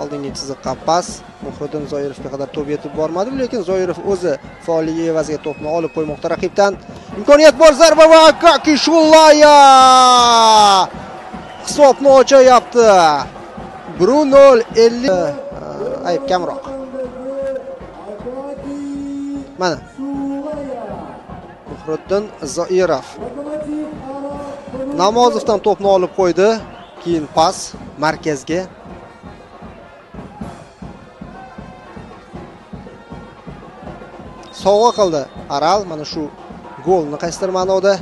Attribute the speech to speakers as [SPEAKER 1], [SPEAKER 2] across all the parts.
[SPEAKER 1] Oldingi chiziqqa pas. Muhriddin Zoirovga qadar to'p yetib bormadi, lekin Zoirov o'zi faolligi evaziga to'pni olib qo'ymoqda raqibdan. Imkoniyat bor, zarba va Akaki Shulaya hisobni ochyapti. Bruno 50 ayb kamroq. Mana Muhriddin Zoirov Namozovdan to'pni olib qo'ydi, keyin pas markazga. Sovg'a qildi Aral mana shu golni qaysidir ma'noda.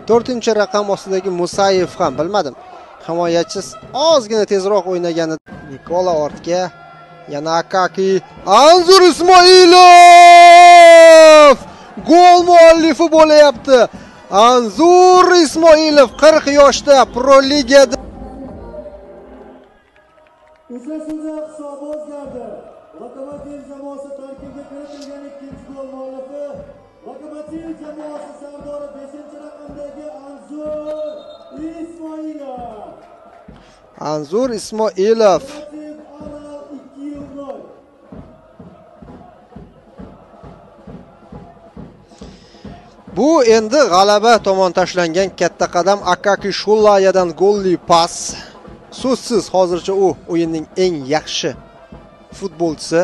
[SPEAKER 1] To'rtinchi raqam ostidagi Musayev ham bilmadim. Himoyachi ozgina tezroq o'ynagani. Nikola ortga. Yana Akaki. Anzur Ismoilov gol muallifi bo'layapti. Anzur Ismoilov 40 yoshda Pro Ligada.
[SPEAKER 2] Uchrashuvda hisob o'zgardi. Lokomotiv jamoasi tarkibiga kiritilgan ikkinchi gol muallifi Lokomotiv jamoasi sardori 5-raqamdagi Anzur Ismoilov.
[SPEAKER 1] Anzur Ismoilov. Bu endi g'alaba tomon tashlangan katta qadam. Akaki Shulayadan golli pas. So'zsiz hozircha u o'yinning eng yaxshi futbolchisi.